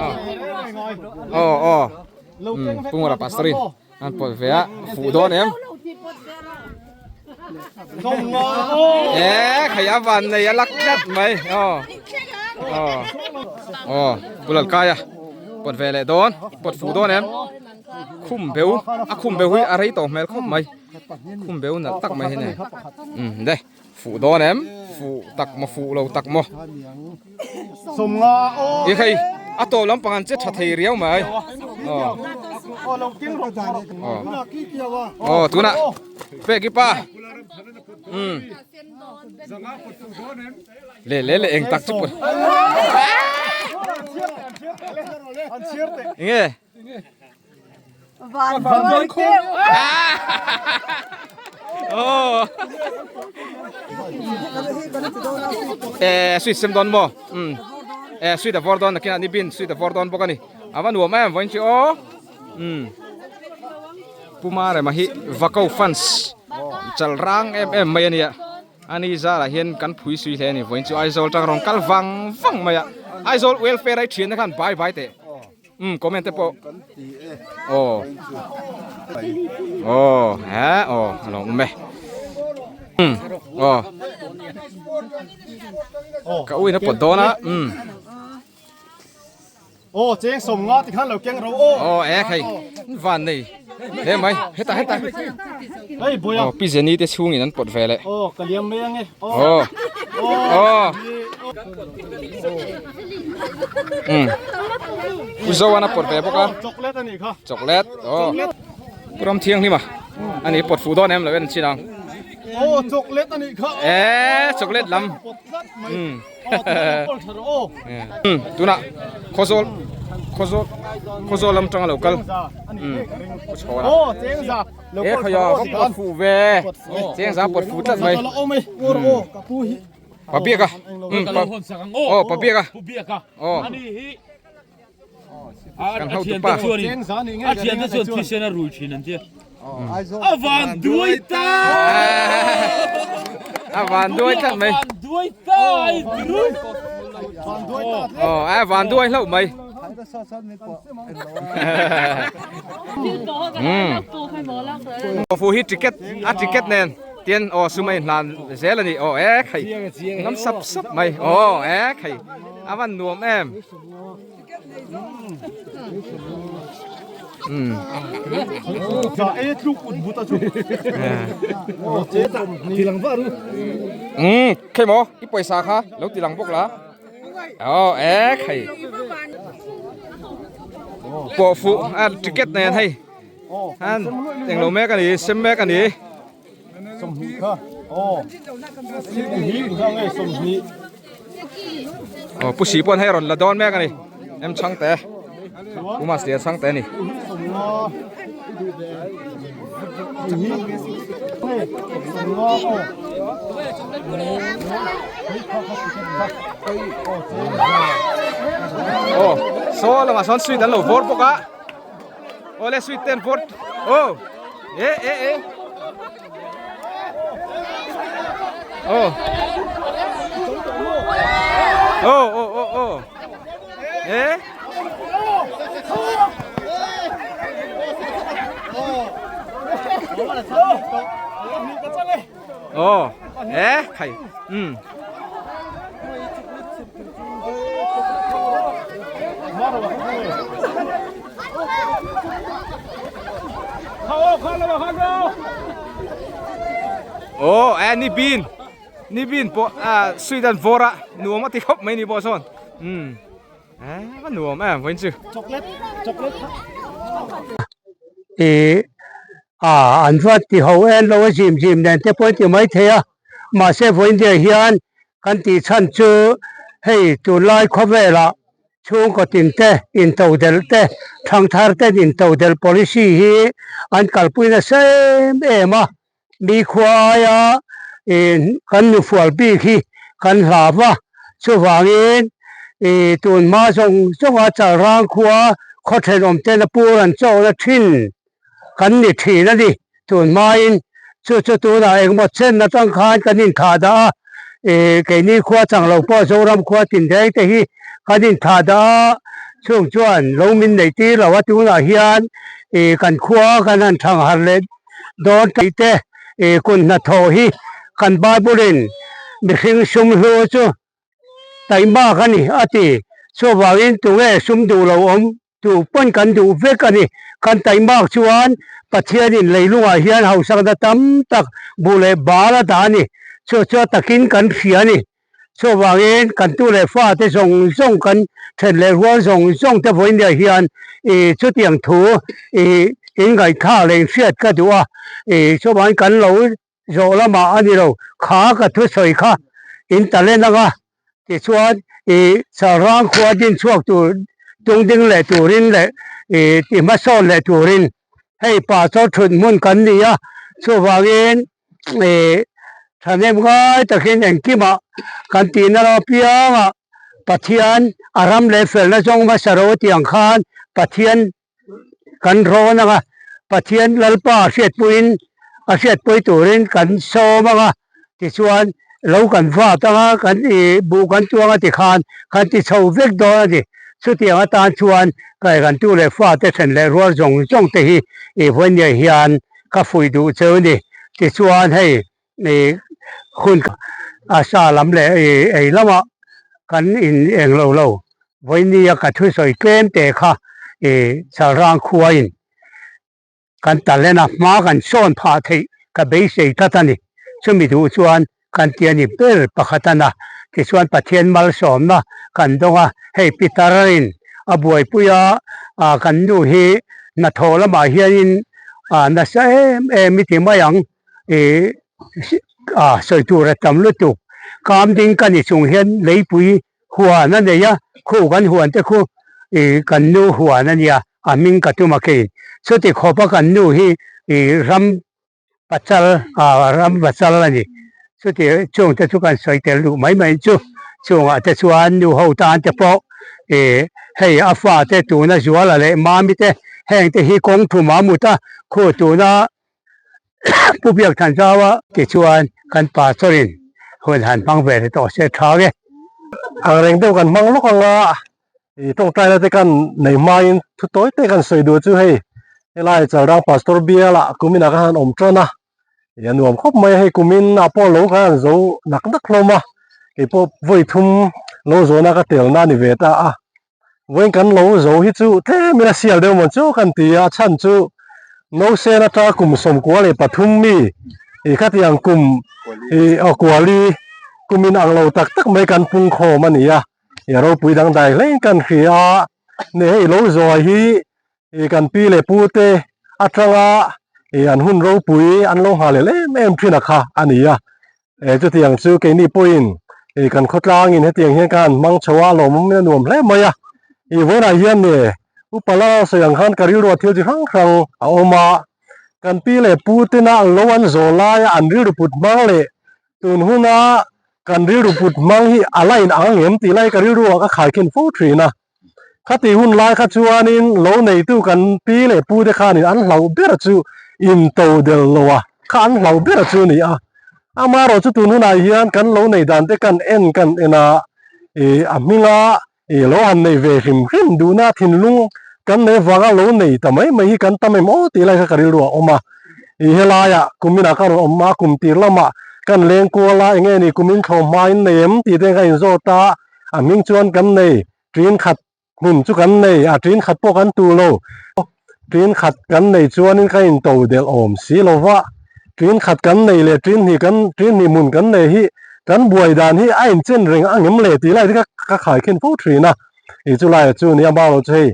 Oh. Oh, oh. Um, Pu Ngura Pastor in. An pawt ve a, fuh dawn em? Eh, khai a van nei a lak tlat mai. Aw. Aw. Aw, pulal kai a. Pawt ve leh dawn, pawt fuh dawn em? Khum beu, a khum beu hi a rei tawh hmel khawp mai. Khum beu nalh tak mai hi ni. Um, de, fuh dawn em? Fuh tak maw, fuh lo tak maw. I khai a tawp lampang an che tha thei riau mai. Aw. Aw tunah pek i pa. Um. Le le le eng tak chu pawh. Enge? Eh sweet sem dawn maw um eh sweet a vawr dawn nakinah ni bin sweet a vawr dawn bawk a ni a va nuam em vawiin chu aw um Puma rema hi Vako fans chal rang em em mai a nia ani zarah hian kan phui sui hle a ni vawiin chu Aizawl tang rawn kal vang vang mai a Aizawl welfare a i thian te khan bai bai teh. Um comment te pawh aw aw he aw a lo awm e um aw ka uin a pawt dawn a um aw cheng sawm nga ti khan lo keng ro aw aw e khai van nei hle mai heta heta hei boya aw pi zeni te chhungin an pawt ve le aw ka liam mai ange aw aw Um. Pu Zoan a pawt ve bawk a. Chocolate a nih kha. Chocolate. Oh. Pu Ram Thianghlim a. Ani pawt fuh dawn em lo en chin ang. Oh, chocolate a nih kha. Eh, chocolate lam. Um. Um, tuna Khawzawl Khawzawl Khawzawl lam tanga lo kal. Um. Pu Chhawna. Oh, chengza. Eh, khaya ka pawt fuh ve. Chengza pawt fuh tlat mai. Um. Ka pu hi. Pa biak a. Um pa. Aw pa biak a. Pu biak a. Aw. Ani hi Kan hotu pa. A thian te chuan thisen a rui thin an tia. A van duai ta. A van duai tlat mai. A van duai ta ai rui. Aw a van duai hlauh mai. Um. Fu hi ticket a ticket nen. Tin aw sum a inhlan zel a ni aw e khai ngam sap sap mai aw e khai a van nuam em. Um khei maw i pawisa kha lo ti lang bawk la aw e khei pawh fuh a ticket nen hei an englo mek a ni sem mek a ni. Aw pu si pawn hei a rawn la dawn mek a ni em chhangte pu mas lian chhangte a ni. Aw saw lamah sawn sweet an lo vawr bawk a awle sweet te an vawr aw e e e. Ô. Ô ô ô ô. Ê. Ô. Ê, khai. Ừ. Aw eh ni bin ni bin pawh ah sweet an vawr a nuam a ti khawp mai ni pawh sawn umm eh a nuam em vawiin chu. Ih ah an va ti ho en lo a zim zim nen te pawh an ti maithei a mahse vawiin diah hian kan tih chhan chu hei tunlai khawvelah Chhungkaw tin te, intodelh te, thangthar ten intodelh policy hi an kalpui nasa em em a, mi khua aia kan nufual bik hi kan hlau a, chuvangin tun hma zawng zawnga Chalrang khua khaw thenawm ten a pur an chawhna thin kan ni thin a ni. Tun hmain chu chu tunah engmaw chen atang khan kan inthah dah a, ih keini khua chang lo pawh Zoram khua tinreng te hi kan inthah dah a, chung chuan lo min neih tir lo a tunah hian ih kan khua kan han thang harh leh dawn tih te ih kun hnathawh hi kan Bible in mihring sum hlu chu taihmak a ni a ti. Chuvangin tunge sum duh lo awm Tu pawn kan duh vek a ni. Kan taihmak chuan Pathianin leilungah hian hausakna tam tak buh leh bal a dah a ni. Chu chu a takin kan hria a ni. Chuvangin kan tu leh fate zawng zawng kan then leh rual zawng zawng te vawinia hian ih chutiang thu ih inngaihthlak leh inhriat ka duh a. Ih chuvangin kan lo Zawh lamah a ni lo, kha ka thusawi kha in talent anga tichuan i Chalrang khua din chhuak tur tung ding leh turin leh i ti hmasawn leh turin hei pa chaw thut hmun kan ni a, chuvangin i thahnem ngai takin engkimah kan tihna lam apiangah Pathian a ram leh felna zawng hmasa ro tiang khan Pathian kan rawn anga Pathian Lalpa hriatpuiin a hriatpui turin kan sawm anga tichuan lo kan vat anga kan ih buh kan tuang a tikhan kan ti chho vek dawn a ni. Chutiang atan chuan kai kan tu leh fate then leh rual zawng zawng te hi ih vawinia hian ka fuih duh cheu a ni. Tichuan hei ih hun a sa lam leh ih ei lamah kan in eng lo lo Vawinia ka thusawi tlem te kha i Chalrang khuain kan talent a hma kan sawn phah theih ka beisei tlat a ni. Chumi duh chuan kan ti a ni ber pakhat a na. Tichuan Pathian malsawmna kan dawng a, hei Peter-in a buaipui a, kan nu hi hnathawh lamah hianin nasa em em i ti mai ang. I sawi tur a tam lutuk. Kam ding ka ni chung hian leipui Huan a nei a, khu kan huan te khu ih kan nu huan a nia, a hming ka tum a khin. Chuti khawp a kan nu hi ih ram pachal ah ram pachal a ni. Chuti chung te chu kan sawi tel duh mai mai chu. Chungah te chuan nu ho tan te pawh ih hei a fa te tuna Zuala leh Mami te heng te hi kawng thum a mut a, khu tuna Pu Biak Than Zau a tichuan kan pastor-in hun han hmang ve leh tawh se tha nge. Ang reng deuh kan hmang lawk ang a, ih tawngtaina te kan nei hmain thu tawi te kan sawi duh chu hei helai Chalrang Pastor bialah kuminah khan han awm tan a, ih a nuam khawp mai a, hei kumin ah pawh lo khan an zo nak nak hlawm a, keipawh vawi thum lo zawhna ka telna a ni ve ta a. Vawiin kan lo zo hi chu tlemin a sial deuh mawn chu kan ti a, a chhan chu Nausen atanga kum 93 mi ih khatiang kum ih aw kuali kum in ang lo tak tak mai kan pung khawm a ni a, ih a ropui dangdai hlein kan hria a, ne hei lo zawi hi ih kan pi leh pu te atanga ih an hun ropui an lo nghah leh em em thin a kha a ni a, eh chutiang chu keini pawhin ih kan khawtlangin hetiang hian ka han hmang chho a lawmawm in a nuam hle mai a ih vawiinah hian ne upa la sawi ang khan ka rilru ah thil chi hrang hrang a awm a kan pi leh pu tena an lo an zawh laia an rilru put hmang leh tun huna kan rilru put hmang hi a la in ang em tih lai ka rilru ah ka khaikhin fo thin a khati hun lai kha chuanin lo neitu kan pi leh pu te khanin an hlauh ber chu in to del lo a kha an hlauh ber chu a ni a amaherawh chu tun hunah hian kan lo nei dan te kan en kan en a ih a hminga ih lo han nei ve hrim hrim duhna thinlung kan nei vanga lo nei ta mai mai hi kan tam em aw tih lai kha ka rilru a awm a ih helaiah kuminah ka rawn awm a kum tir lamah kan leng kual a eng nge ni kumin thlawm hma in nei em tih te kha inzawt a. A hming chuan kan nei, ṭin khat hmun chu kan nei, a ṭin khat pawh kan tu lo. Ṭin khat kan nei chuanin ka into delh awm si lo va, ṭin khat kan nei leh ṭin hnih kan ṭin hnih hmun kan nei hi kan buai dan hi a inchen reng ang em le tih lai te ka khaikhin fo ṭhin a. Ih chu laia chu nia bang lo chu hei.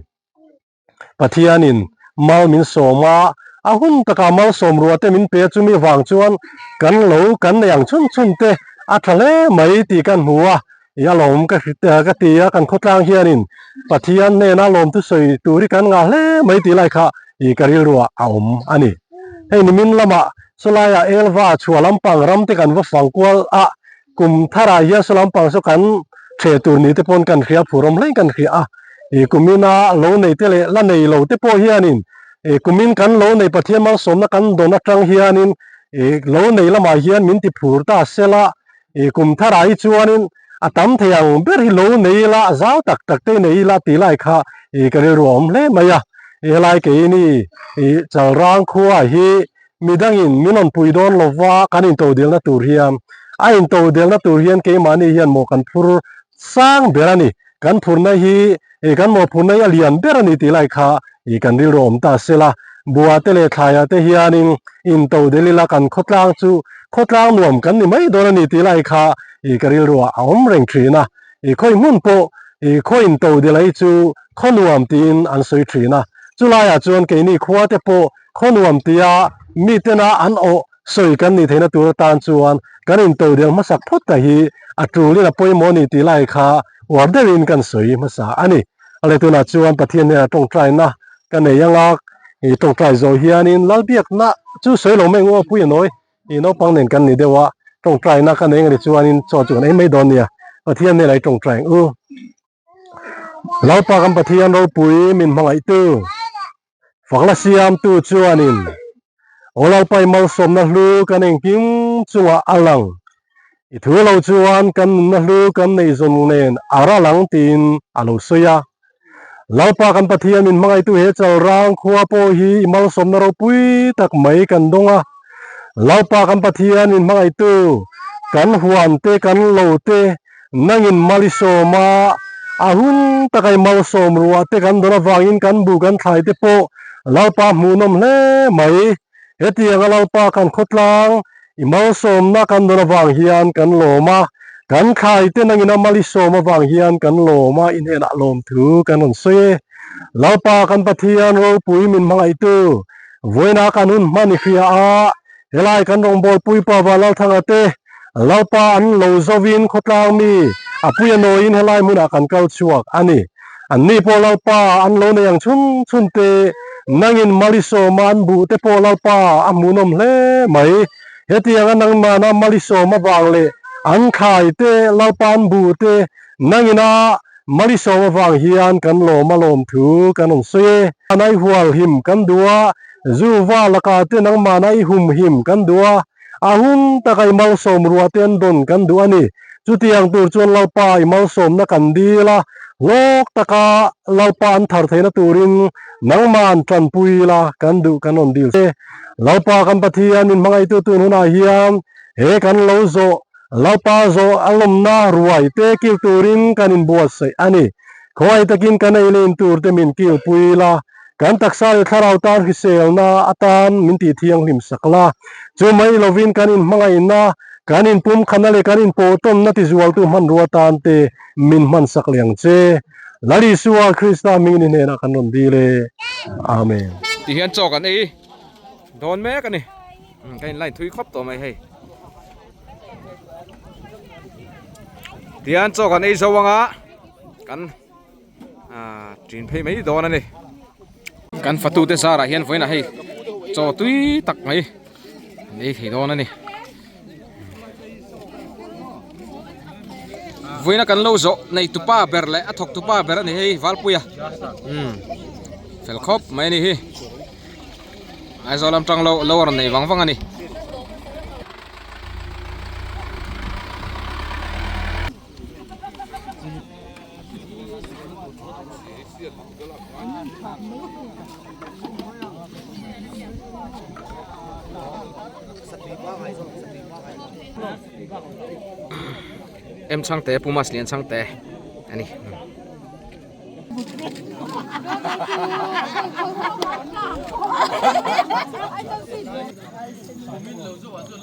Pathianin mal min sawm a, a hun takah malsawm rua te min pe a, chumi vang chuan kan lo kan nei ang chhun chhun te a tha hle mai tih kan hmu a, i a lawm ka ka ti a, kan khawtlang hianin Pathian hnena lawm thusawi tur hi kan ngah hle mai tih lai kha i ka rilruah a awm a ni. Hei nimin lamah sawlaiah Elva chhuah lampang ram te kan va fang kual a, Kum tharah hian saw lampang saw kan ṭheh tur ni te pawn kan hria phur awm hlein kan hria a, ih kumina lo nei te leh la nei lo te pawh hianin ih kumin kan lo nei Pathian malsawmna kan dawn atang hianin ih lo nei lamah hian min ti phur ta sela ih kum tharah hi chuanin a tam thei ang ber hi lo nei ila a zau tak tak te nei ila tih lai kha ih ka rilru a awm hle mai a, ih helai keini ih Chalrang khua hi Midangin min rawn pui dawn lova kan intodelna tur hian a intodelna tur hian keimahni hian maw kan phur sang ber a ni. Kan phurna hi ih kan mawhphurna hi a lian ber a ni tih lai kha ih kan rilru awm ta sela. Bua te leh thlaiah te hianin intodel ila kan khawtlang chu khawtlang nuam kan ni mai dawn a ni tih lai kha ih ka rilruah a awm reng thin a. Ih khawi hmun pawh ih khaw intodel hi chu khaw nuam tiin an sawi thin a. Chulaiah chuan keini khua te pawh Khaw nuam tia mitena an awh sawi kan nih theihna tur atan chuan kan intodel hmasak phawt ta hi a tulin a pawimawh a ni tih lai kha uar deuhin kan sawi hmasa a ni. A leh tunah chuan Pathian hnenah tawngtaina ka nei anga i tawngtai zawh hianin Lalbiakna chu sawi lo mai ngawh pui a nawi i naupang nen kan ni deuh a, tawngtaina ka nei ang ni chuanin chaw chu kan ei mai dawn nia. Pathian hnenah i tawngtai ang u. Lalpa kan Pathian ropui min hmangaihtu. Fakna siamtu chuanin Aw Lalpai malsawmna hlu kan engkim chungah a lang. I thu lo chuan kan nunna hlu kan neih zawng nen a ral ang tiin a lo sawi a. Lalpa kan Pathian min hmangaihtu he chalrang khua pawh hi i malsawmna ropui tak mai kan dawng a. Lalpa kan Pathian min hmangaihtu kan huan te kan lo te Nangin mal i sawm a, a hun taka i malsawm ruah te kan dawn avangin kan bu kan thlai te pawh Lalpa hmuhnawm hle mai. Hetianga Lalpa kan khawtlang i malsawmna kan dawn avang hian kan lawm a, kan thlai te nangin a mal i sawm avang hian kan lawm a, i hnenah lawmthu kan rawn sawi e. Lalpa kan Pathian ropui min hmangaihtu, vawiinah kan hun hman i hria a, Helai kan rawngbawlpui pa Vanlalthanga te Lalpa an lo zovin khawtlang mi a pui a nawiin helai hmunah kan kal chhuak a ni. Anni pawh Lalpa an lo nei ang chhun chhun te, nangin Malisawma an buh te pawh Lalpa a hmuhnawm hle mai. Hetianga nangmana Malisawm avang leh an thlai te Lalpa an buh te nangina Malisawm avang hian kan lawm a lawm thu kan rawn sawi e. Nai hual him kan duh a, Zu va laka te nangmahna i hum him kan duh a, a hun taka i malsawm ruah te an dawn kan duh a ni. Chutiang tur chuan Lalpa i malsawmna kan dil a, hlawk taka Lalpa an thar theihna turin nangmah an tanpui ila kan duh kan rawn dil che. Lalpa kan Pathian min hmangaihtu tun hunah hian he kan lo zawh Lalpa zawh a lawmna ruai te kil turin kan inbuatsaih a ni. Khawngaih takin kan ei leh in tur te min kilpui la, kan taksa leh thlarau tan hriselna atan min tih thianghlim sak la. Chu mai lovin kan inhmangaihna, kan inpumkhatna leh kan inpawhtawnna tizualtu hmanrua tan te min hman sak leh ang che. Lal Isua Krista hmingin i hnenah kan rawn dil e. Amen. Ti hian chaw kan ei dawn mek a ni. Ka in line thui khawp tawh mai hei. Tihian chaw kan ei zo anga kan ah ṭin phei mai dawn a ni. Kan fatute zarah hian vawiinah hei chaw tui tak mai an ei thei dawn a ni. Vawiina kan lo zawh nei tupa ber leh a thawk tupa ber a ni hei Valpuia umm fel khawp mai a ni hi. Aizawl lam tang lo lo a rawn nei vang vang a ni. Em chhangte Pu Mas Lian chhangte a ni.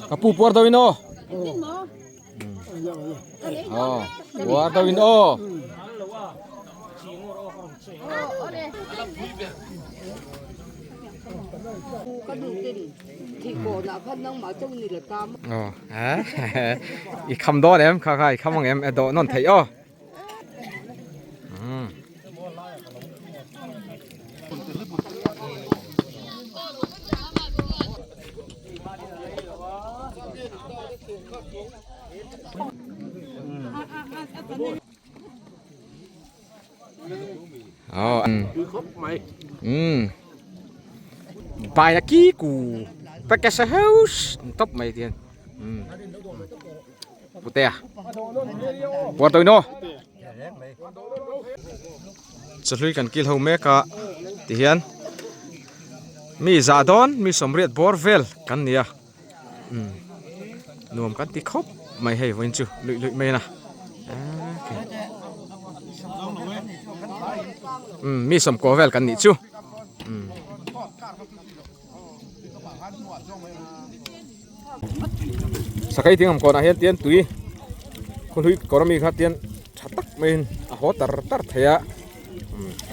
Ka pu puar deuhin aw. Aw, puar deuhin aw. Aw, i kham dawn em kha kha i kham ang em e dawh nawn theih aw. Pai na ki ku package house top mai tian. Putea Puar tawh in aw Chahlui kan kil ho mek a tihian mi zah dawn mi sawmriat bawr vel kan ni a umm nuam kan ti khawp mai hei vawiin chu luih luih mai a na umm mi sawmkaw vel kan nih chu umm. Sakai thing ang kawnah hian tian tui khawhlui kawr ami kha tian tha tak maiin a haw tar tar thei a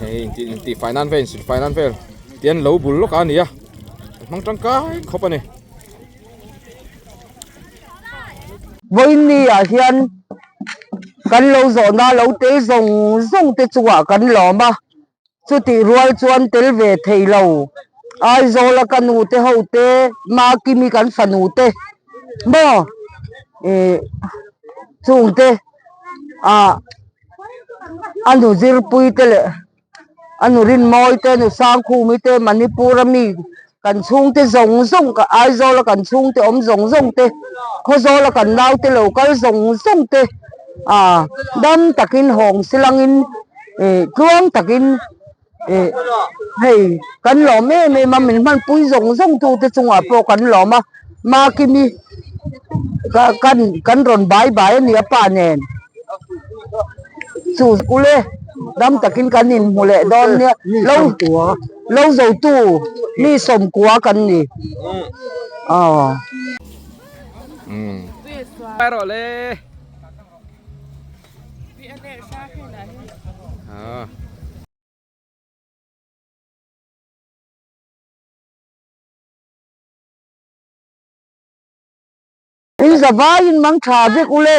hei intih intih fai nan vel insil fai nan vel tian lo bul lawk a ni a hmang tangkai khawp a ni. Vawiinni ah hian kan lo zawhna lo tel zawng zawng te chungah kan lawm a. Chutih rual chuan tel ve thei lo. Aizawl a ka nu te ho te, Makimi kan fanu te maw ih chung te ah a nu zirpui te leh a nu Rinmawi te, nu Sangkhumi te, Manipur a mi kan chhungte zawng zawng Aizawl a kan chhungte awm zawng zawng te, Khawzawl a kan naute lo kal zawng zawng te ah dam takin hawng silangin ih tluang takin ih hei kan lawm em em a min hmanpui zawng zawng tu te chungah pawh kan lawm a Makimi ka kan kan rawn bai bai a ni a pa nen chu ule dam takin kan inhmu leh dawn nia lo. Lo zotu mi sawmkua kan ni. Aw. Rawh le. In zavaiin mang tha vek ule.